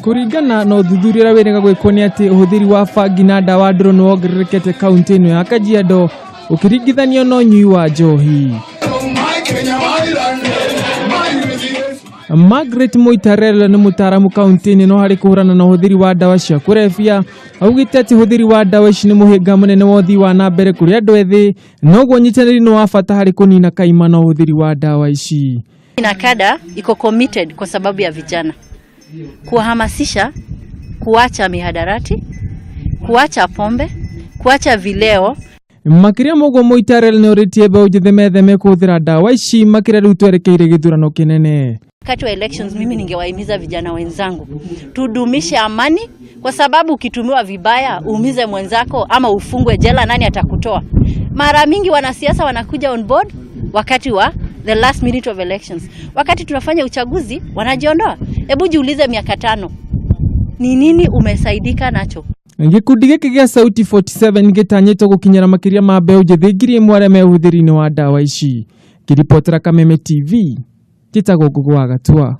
Kũringana na ũthuthuria ũrĩa wĩrĩga gwĩkwo nĩ atĩ ũhũthĩri wa bangi na ndawa ndũrũ nĩ wongererekete kaunti ĩno ya Kajiado ũkĩringithanio na ũnyui wa njohi. Margaret Moitarel nĩ mũtaaramu kaunti-inĩ ĩno harĩ kũhũrana na ũhũthĩri wa ndawa cia kũrebia. Augĩte atĩ ũhũthĩri wa ndawa ici nĩ mũhĩnga mũnene wa ũthii wa na mbere kũrĩ andũ ethĩ, noguo ũnyitanĩri nĩ wa bata harĩ kũnina kaimana ũhũthĩri wa ndawa ici. NACADA iko committed kwa sababu ya vijana kuwahamasisha kuacha mihadarati, kuacha pombe, kuacha vileo. Makĩria ma ũguo Moitarel nĩ orĩtie mbeũ njĩthĩ metheme kũhũthĩra ndawa ici makĩria rĩu twerekeire gĩthurano kĩnene. Wakati wa elections mimi ningewahimiza vijana wenzangu tudumishe amani, kwa sababu ukitumiwa vibaya uumize mwenzako ama ufungwe jela, nani atakutoa? Mara mingi wanasiasa wanakuja on board wakati wa the last minute of elections. Wakati tunafanya uchaguzi wanajiondoa. Hebu jiulize, miaka 5 ni nini umesaidika nacho? Gĩkundi gĩkĩ gĩa Sauti 47 gĩtanyĩtwo gũkinyĩra makĩria ma mbeũ njĩthĩ 1000 arĩa me ũhũthĩri-inĩ wa ndawa ici. Ngĩribotera Kameme TV, njĩtagwo Ngũgũ wa Gatua.